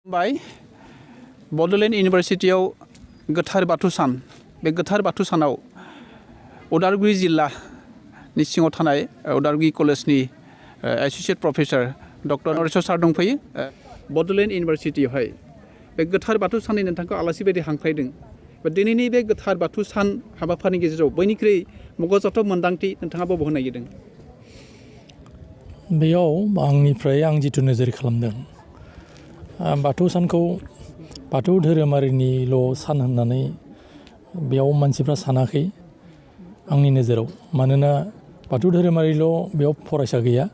बाय बड'लेण्ड इउनिभारसिटियाव गोथार बाथौ सान बे गोथार बाथौ सानाव उदालगुरि जिल्लानि सिङाव थानाय उदालगुरि कलेजनि एस'सिएट प्रफेसर डक्टर नरेश्वर सार दंफैयो बड'लेण्ड इउनिभारसिटियावहाय बे गोथार बाथौ साननि नोंथांखौ आलासि बायदि हांख्रायदों दिनैनि बे गोथार बाथौ सान हाबाफारिनि गेजेराव बयनिख्रुइ मख'जाथाव मोन्दांथि नोंथाङा बबाव नागिरदों बेयाव आंनिफ्राय आं जिथु नोजोर खालामदों बाथौ सानखौ बाथौ धोरोमारिनिल' सान होननानै बेयाव मानसिफ्रा सानाखै आंनि नोजोराव मानोना बाथौ धोरोमारिल' बेयाव फरायसा गैया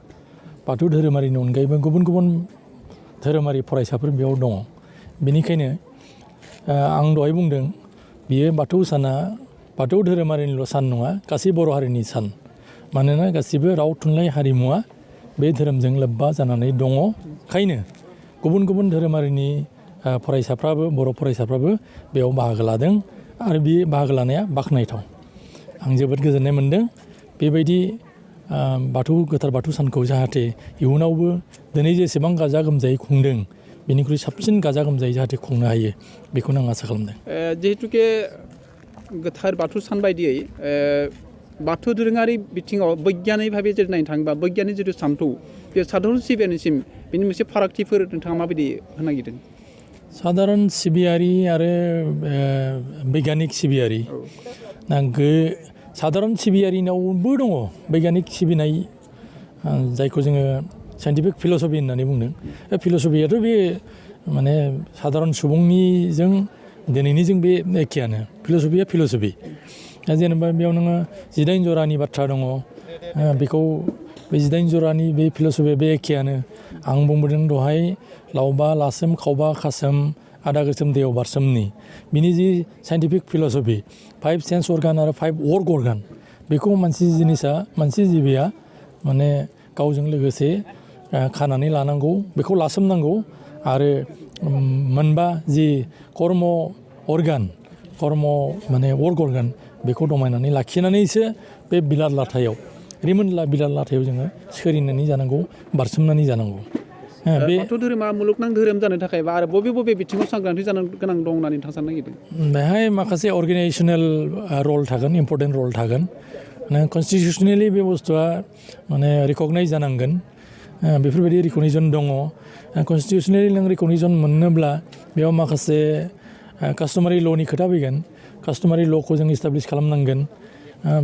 बाथौ धोरोमारिनि अनगायैबो गुबुन गुबुन धोरोमारि फरायसाफोर बेयाव दङ बेनिखायनो आं दहाय बुंदों बियो बाथौ साना बाथौ धोरोमारिनिल' सान नङा गासै बर' हारिनि सान मानोना गासिबो राव थुनलाइ हारिमुवा बे धोरोमजों लोब्बा जानानै दङ ओंखायनो गुबुन गुबुन धोरोमारिनि फरायसाफ्राबो बर' फरायसाफ्राबो बेयाव बाहागो लादों आरो बे बाहागो लानाया बाख्नायथाव आं जोबोद गोजोननाय मोन्दों बेबायदि गोथार बाथौ सानखौ जाहाथे इयुनावबो दिनै जेसेबां गाजा गोमजायै खुंदों बेनिख्रुइ साबसिन गाजा गोमजायै जाहाथे खुंनो हायो बेखौनो आं आसा खालामदों जिहेतुके गोथार बाथौ सान बायदियै बाथौ दोरोङारि बिथिङाव बैग्यानिक भाबै जुदि नायनो थाङोबा बैग्यानिक जिथु सान्थौ बे साधारन सिबियारिनिसिम बेनि मोनसे फारागथिफोर नोंथाङा माबायदि होनो नागिरदों साधारन सिबियारि आरो बैग्यानिक सिबियारि साधारन सिबियारिनावबो दङ बैग्यानिक सिबिनाय जायखौ जोङो साइन्टिफिक फिल'सफि होननानै बुंदों फिल'सफियाथ' बे माने साधारन सुबुंनिजों दिनैनिजों बे एखेयानो फिल'सफिया फिल'सफि दा जेनेबा बेयाव नोङो 18 जरानि बाथ्रा दङ बेखौ बे 18 जरानि बे फिल'सफिया बे एखेयानो आं बुंबोदों दहाय लावबा लासोम खावबा खासोम आदा गोसोम दैयाव बारसोमनि बिनि जि साइन्टिफिक फिल'सफि 5 सेन्स अर्गान आरो 5 वर्क अर्गान बेखौ मानसि जिबिया माने गावजों लोगोसे खानानै लानांगौ बेखौ लासोमनांगौ आरो मोनबा जि कर्म माने वर्क अर्गान बेखौ दमायनानै लाखिनानैसो बे बिलाद लाथायाव रिमोनला बिलाद लाथायाव जोङो सोलिनानै जानांगौ बारसोमनानै जानांगौ बे बाथौ धोरोमा मुलुगनां धोरोम जानो थाखाय आरो बबे बिथिङाव सांग्रांथि जानो गोनां दं होननानै नोंथाङा साननो नागिरदों बेहाय माखासे अर्गेनाइजेसनेल रल थागोन इम्परटेन्ट रल थागोन कनस्टिटिउसनेलि बे बुस्थुआ माने रिकगनाइज जानांगोन बेफोरबायदि रिकगनिसन दङ कनस्टिटिउसनेलि नों रिकगनिसन मोननोब्ला बेयाव माखासे कास्टमारि ल'नि खोथा फैगोन कास्टमारि ल'खौ जों इस्टाब्लिस खालामनांगोन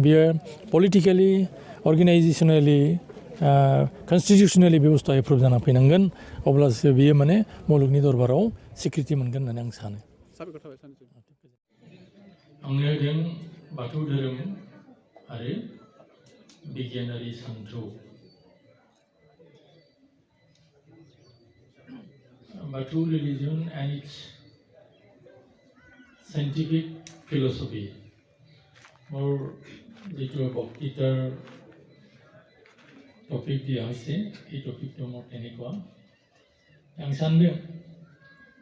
बियो पलिटिकेलि अर्गेनाइजेसनेलि कनस्टिटिउसनेलि बे बुस्थुआ एप्रुभ जाना फैनांगोन अब्लासो बियो माने मुलुगनि दरबाराव सिक्रिटि मोनगोन होननानै आं सानो आंनो होदों बाथौ धोरोम आरो बिगियानारि सानथौ बाथौ religion and its scientific philosophy মোৰ যিটো বক্তৃতাৰ টপিক দিয়া হৈছে এই টপিকটো মোৰ তেনেকুৱা आं सान्दों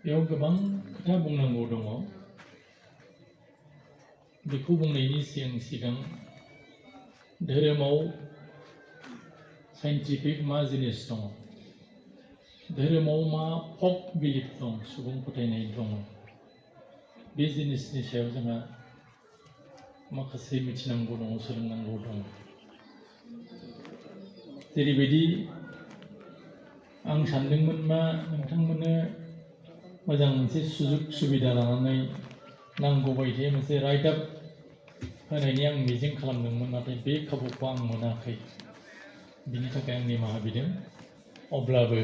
बेयाव गोबां खोथा बुंनांगौ दङ बेखौ बुंनायनि सिगां धोरोमाव साइन्टिफिक मा जिनिस दङ धोरोमाव मा फक बिलिफ दं सुबुं फोथायनाय दङ बे जिनिसनि सायाव जोंहा माखासे मिथिनांगौ दङ सोलोंनांगौ दङ जेरैबायदि आं सानदोंमोन मा नोंथांमोननो मोजां मोनसे सुजुग सुबिदा लानानै नांगौ बायदियै मोनसे राइट आप होनायनि आं मिजिं खालामदोंमोन नाथाय बे खाबुखौ आं मोनाखै बिनि थाखाय आं निमाहा बिदों अब्लाबो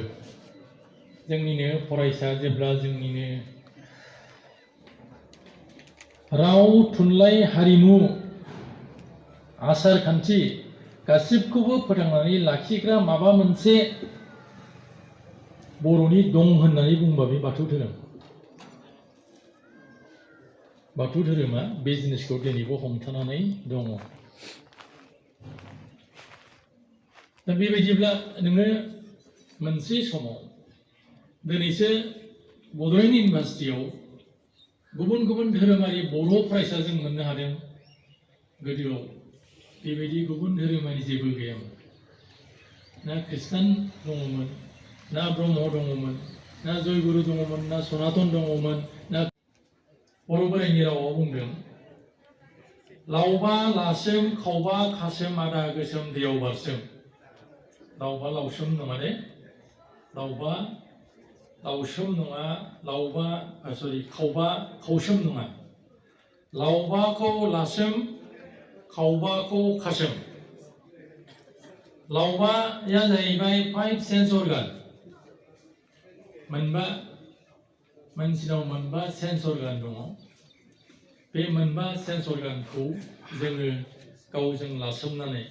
जोंनिनो फरायसा जेब्ला जोंनिनो राव थुनलाइ हारिमु आसार खान्थि गासिबखौबो फोथांनानै लाखिग्रा माबा मोनसे बर'नि दं होननानै बुंबा बे बाथौ धोरोमा बे जिनिसखौ दिनैबो हमथानानै दङ दा बेबायदिब्ला नोङो मोनसे समाव दिनैसो बड'लेण्ड इउनिभारसिटियाव गुबुन गुबुन धोरोमारि बर' फरायसा जों मोननो हादों गोदोआव बेबायदि गुबुन धोरोमारि जेबो गैयामोन ना खृष्टान दङमोन ना ब्रह्म दङमोन ना जयगुरु दङमोन ना सनातन दङमोन ना बर' बोराइनि रावाव बुंदों लावबा लासोम खावबा खासोम आदा गोसोम दैयाव बारसोम लावबा लावसोम नङा दे लावबा लावसोम नङा लावबा सरि खावबा खावसोम नङा लावबाखौ लासोम खावबाखौ खासोम लावबाया जाहैबाय 5 सेन्स अर्गान मोनबा मानसिनाव मोनबा सेन्स अर्गान दङ बे मोनबा सेन्स अर्गानखौ जोङो गावजों लासोमनानै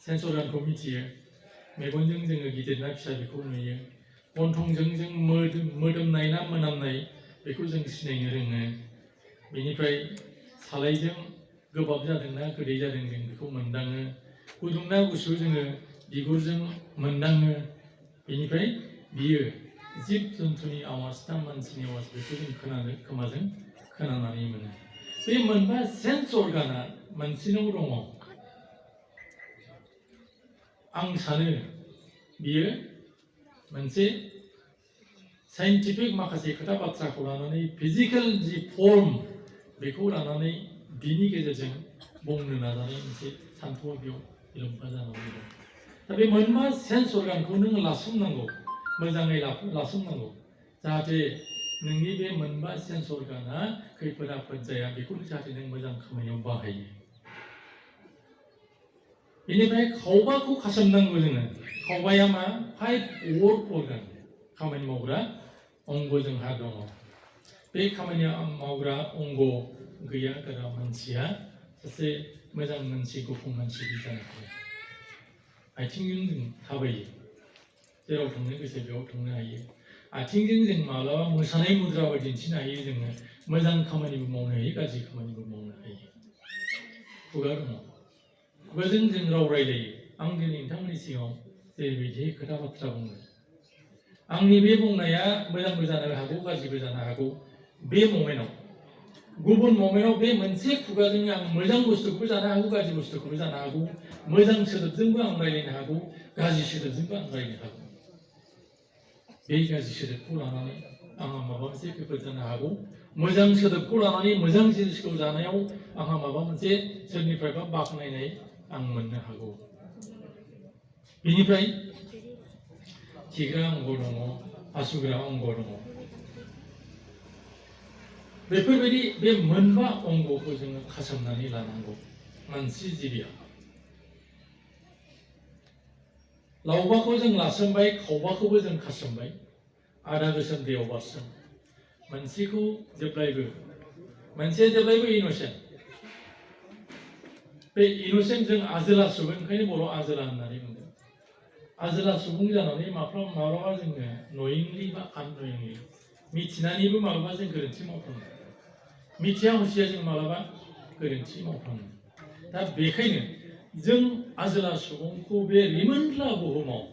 सेन्स अर्गानखौ मिथियो मेगनजों जोङो गिदिर ना फिसा बेखौ नुयो गन्थंजों जों मोदोमनाय ना मोनामनाय बेखौ जों सिनायनो रोङो बेनिफ्राय सालायजों गोबाब जादों ना गोदै जादों जों बेखौ मोनदाङो गुदुं ना गुसु जोङो बिगुरजों मोनदाङो बेनिफ्राय बियो जिब जुन्थुनि आवाज ना मानसिनि आवाज बेखौ जों खोमाजों खोनानानै मोनो बे मोनबा सेन्स अर्गाना मानसिनाव दङ आं सानो बियो मोनसे साइन्टिफिक माखासे खोथा बाथ्राखौ लानानै फिजिकेल जि फर्म बेखौ लानानै बिनि गेजेरजों बुंनो नाजानाय मोनसे सान्थौआ बेयाव लोब्बा जानानै दं दा बे मोनबा सेन्स अर्गानखौ नों लासोमनांगौ मोजाङै लासोमनांगौ जाहाथे नोंनि बे मोनबा सेन्स अर्गाना खैफोद आफोद जाया बेखौ जाहाथे नों मोजां खामानियाव बाहायो बेनिफ्राय खावबाखौ खासोमनांगौ जोङो खावबाया मा 5 वर्क अर्गान खामानि मावग्रा अंग जोंहा दङ बे खामानि मावग्रा अंग गैया गारा मानसिया सासे मोजां मानसि गुफुं मानसि जानो हाया आथिंजों जों थाबायो जेराव थांनो गोसो बेयाव थांनो हायो आथिंजों जों माब्लाबा मोसानाय मुद्राबो दिन्थिनो हायो जोङो मोजां खामानिबो मावनो हायो गाज्रि खामानिबो मावनो हायो खुगा दङ खुगाजों जों राव रायलायो आं दिनै नोंथांमोननि सिगाङाव जेरैबायदि खोथा बाथ्रा बुङो आंनि बे बुंनाया मोजांबो जानो हागौ गाज्रिबो जानो हागौ बे ममेन्टआव गुबुन ममेन्टआव बे मोनसे खुगाजों आं मोजां बुस्थुखौबो जानो हागौ गाज्रि बुस्थुखौबो जानो हागौ मोजां सोदोबजोंबो आं रायलायनो हागौ गाज्रि सोदोबजोंबो आं रायलायनो हागौ बे गाज्रि सोदोबखौ लानानै आंहा माबा मोनसे खैफोद जानो हागौ मोजां सोदोबखौ लानानै मोजां जिनिसखौ जानायाव आंहा माबा मोनसे सोरनिफ्रायबा बाख्नायनाय आं मोननो हागौ बेनिफ्राय खिग्रा अंग दङ हासुग्रा अंग दङ बेफोरबायदि बे मोनबा अंगखौ जोङो खासोमनानै लानांगौ मानसि जिबिया लावबाखौ जों लासोमबाय खावबाखौबो जों खासोमबाय आदा गोसोम दैयाव बारसोम मोनसेखौ जेब्लायबो इनोसेन्ट बे इनोसेन्ट जों आजोला सुबुं ओंखायनो बर' आजोला होननानै बुंदों आजोला सुबुं जानानै माब्लाबा जोङो नयिंलि बा आननयिंलि मिथिनानैबो माब्लाबा जों गोरोन्थि मावफ्लाङो मिथिया हसिया जों माब्लाबा गोरोन्थि मावफ्लाङो दा बेखायनो जों आजोला सुबुंखौ बे रिमोनला बुहुमाव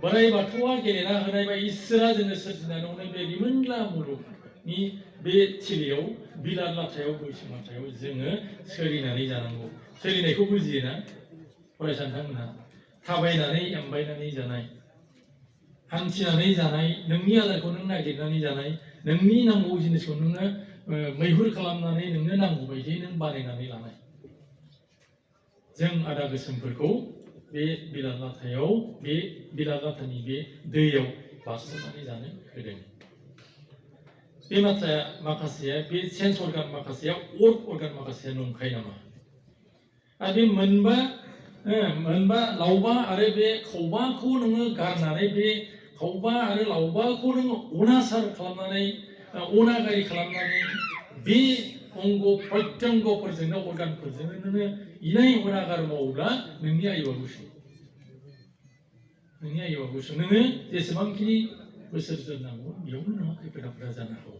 बोराइ बाथौआ गेलेना होनाय बा इसोरा जोङो सोरजिनानै होनाय बे रिमोनला मुलुगनि बे थिलियाव बिलार लाथायाव बैसोमाथायाव जोङो सोलिनानै जानांगौ सोलिनायखौ बुजियोना फरायसा नोंथांमोनहा थाबायनानै एमबायनानै जानाय हान्थिनानै जानाय नोंनि आदारखौ नों नागिरनानै जानाय नोंनि नांगौ जिनिसखौ नोङो मैहुर खालामनानै नोंनो नांगौ बायदियै नों बानायनानै लानाय जों आदा गोसोमफोरखौ बे बिलार लाथायाव बे बिलार लाथानि बे दैयाव बारसोमनानै जानो होदों बे बाथ्राया माखासेया बे सेन्स अर्गान माखासेया वर्क अर्गान माखासेया नंखाय नामा आरो बे मोनबा लावबा आरो बे खावबाखौ नोङो गारनानै बे खावबा आरो लावबाखौ नोङो अनासार खालामनानै अनागारि खालामनानै बे अंग प्रत्यंगफोरजोंनो अर्गानफोरजोंनो नोङो इनाय अनागार मावोब्ला नोंनि आयुआ गुसुं नोङो जेसेबांखिनि बोसोर जोरनांगौ बेयावनो नोंहा खैफोद आफोदा जानो हागौ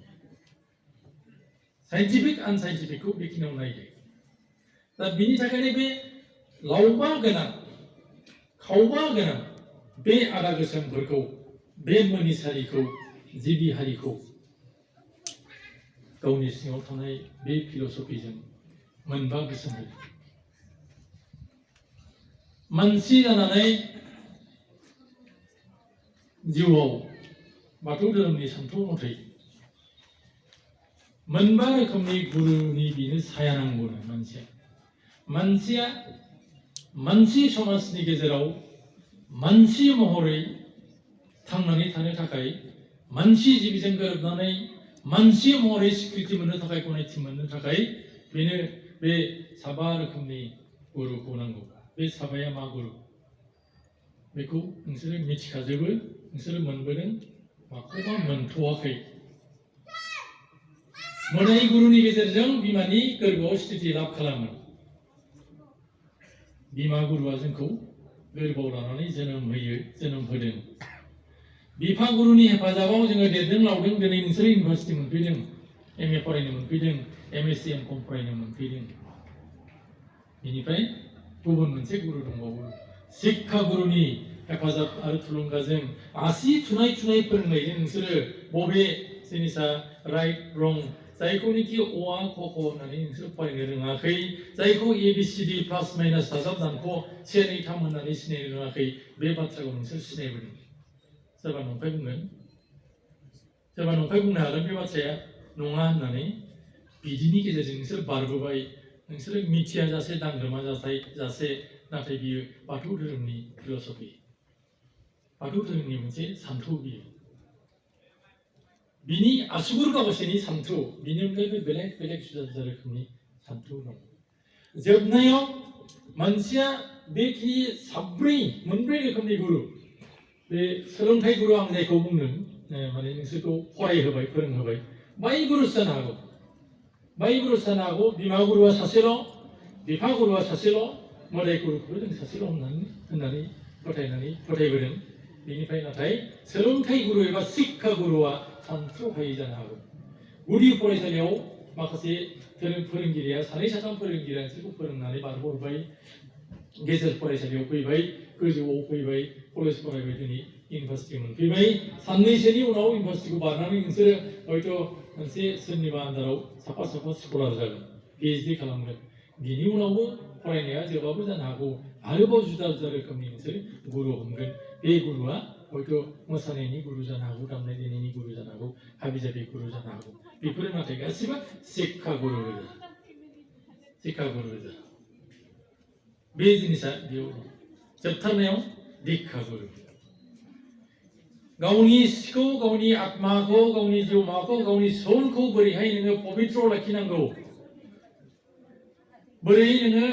साइन्टिफिक आनसाइन्टिफिकखौ बेखिनियाव नायदो दा बिनि थाखायनो बे लावबा गोनां खावबा गोनां बे आदा गोसोमफोरखौ बे मोनिस हारिखौ जिबि हारिखौ गावनि सिङाव थानाय बे फिलसफिजों मोनबा गोसोम होदों मानसि जानानै जिउआव बाथौ धोरोमनि सान्थौ मथै मोनबा रोखोमनि गुरुनि बिनो साया नांगौनो मानसिया मानसि समाजनि गेजेराव मानसि महरै थांनानै थानो थाखाय मानसि जिबिजों गोरोबनानै मानसि महरै स्वीकृति मोननो थाखाय गनायथि मोननो थाखाय बेनो बे साबा रोखोमनि गुरुखौ नांगौ बे साबाया मा गुरु बेखौ नोंसोरो मिथिखाजोबो नोंसोरो मोनबोदों माखौबा मोनथ'वाखै मोदाय गुरुनि गेजेरजों बिमानि गोरबोआव स्थिति लाभ खालामो बिमा गुरुआ जोंखौ गोरबोआव लानानै जोनोम होयो जोनोम होदों बिफा गुरुनि हेफाजाबाव जोङो देरदों लावदों दिनै नोंसोरो इउनिभार्सिटि मोनफैदों MA फरायनो मोनफैदों MSc M.Com फरायनो मोनफैदों बेनिफ्राय गुबुन मोनसे गुरु दंबावो शिक्षा गुरुनि हेफाजाब आरो थुलुंगाजों आसि थुनाय फोरोंनायजों नोंसोरो बबे जिनिसा राइट रं जायखौनोखि अ आ क ख होननानै नोंसोर फरायनो रोङाखै जायखौ ABCD प्लास माइनास दाजाब दानख' 1 2 3 होननानै सिनायनो रोङाखै बे बाथ्राखौ नोंसोर सिनायबोदों सोरबा नंखाय बुंगोन सोरबा नंखाय बुंनो हागोन बे बाथ्राया नङा होननानै बिदिनि गेजेरजों नोंसोर बारबोबाय नोंसोरो मिथिया जासे दांग्रोमा जासे नाथाय बियो बाथौ धोरोमनि फिल'सफि बाथौ धोरोमनि मोनसे सान्थौ बियो बिनि आसुगुर गावसेनि सान्थौ बिनि अनगायैबो बेलेग बेलेग जुदा रोखोमनि सान्थौ दं जोबनायाव मानसिया बेखिनि मोनब्रै रोखोमनि गुरु बे सोलोंथाइ गुरु आं जायखौ बुंदों माने नोंसोरखौ फरायहोबाय फोरोंहोबाय बाय गुरु जानो हागौ बिमा गुरुआ सासेल' बिफा गुरुआ सासेल' मोदाय गुरुखौबो जों सासेल' होननानै फोथायबोदों बेनिफ्राय नाथाय सोलोंथाइ गुरु एबा शिक्षा गुरुआ सानथ्र'हायै जानो हागौ गुदि फरायसालियाव माखासे फोरोंगिरिया सानै साथाम फोरोंगिरिया नोंसोरखौ फोरोंनानै बारग'हरबाय गेजेर फरायसालियाव फैबाय गोजौआव फैबाय कलेज फरायबाय दिनै इउनिभार्सिटि मोनफैबाय साननैसोनि उनाव इउनिभार्सिटिखौ बारनानै नोंसोरो हयथ' मोनसे सोरनिबा आन्दाराव साफा स्कलार जागोन PhD खालामगोन बिनि उनावबो फरायनाया जोबाबो जानो हागौ आरोबाव जुदा रोखोमनि नोंसोर गुरु हमगोन बे गुरुआ हयथ' मोसानायनि गुरु जानो हागौ दामनाय देनायनि गुरु जानो हागौ हाबि जाबि गुरु जानो हागौ बेफोरो नाथाय गासिबो शिक्षा गुरु गोजा बे जिनिसा बेयाव जोबथारनायाव दीक्षा गुरु गावनि सिखौ गावनि आत्माखौ गावनि जिउमाखौ गावनि सोलखौ बोरैहाय नोङो पबित्र लाखिनांगौ बोरै नोङो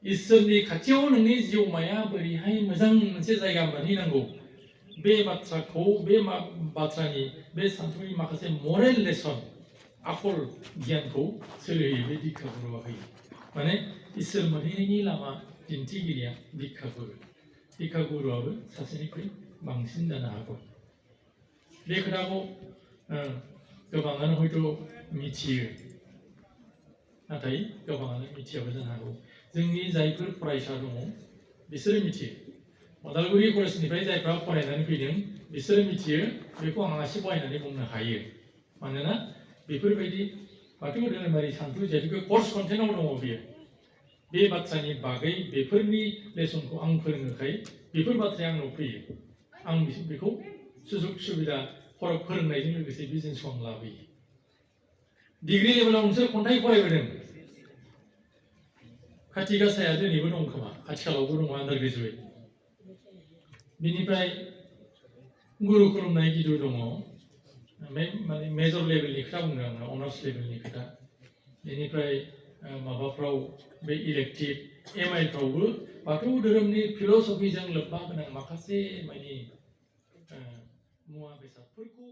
इसोरनि खाथियाव नोंनि जिउमाया बोरैहाय मोजां मोनसे जायगा मोनहैनांगौ बे बाथ्रानि बे सान्थौनि माखासे मरेल लेसन आखल गियानखौ सोलोहोयो बे दीक्षा गुरुआ होयो माने इसोर मोनहैनायनि लामा दिन्थिगिरिया दीक्षा गुरुआबो सासेनिख्रुइ बांसिन जानो हागौ बे खोथाखौ गोबाङानो हयथ' मिथियो नाथाय गोबाङानो मिथियाबो जानो हागौ जोंनि जायफोर फरायसा दङ बिसोरो मिथियो उदालगुरि कलेजनिफ्राय जायफ्रा फरायनानै फैदों बिसोरो मिथियो बेखौ आं एसे बायनानै बुंनो हायो मानोना बेफोरबायदि बाथौ धोरोमारि सान्थौ जिहेतु कर्स कन्टेन्टआव दङ बियो बे बाथ्रानि बागै बेफोरनि लेसनखौ आं फोरोङोखाय बेफोर बाथ्राया आंनाव फैयो आं बेखौ सुजुग सुबिदा फोरोंनायजों लोगोसे बे जिनिसखौ आं लाबोयो डिग्री लेभेलाव नोंसोर खन्थाइ फरायबोदों खाथि गासाया दिनैबो दं खोमा आथिखालावबो दङ आन्डार ग्रेजुवेट बिनिफ्राय गुरु खुलुमनाय गिदु दङ माने मेजर लेभेलनि खोथा बुंदों आङो अनार्स लेभेलनि खोथा बेनिफ्राय माबाफ्राव बे इलेक्टिभ MIफ्रावबो बाथौ धोरोमनि फिल'सफिजों लोब्बा गोनां माखासे माने मुवा बेसादफोरखौ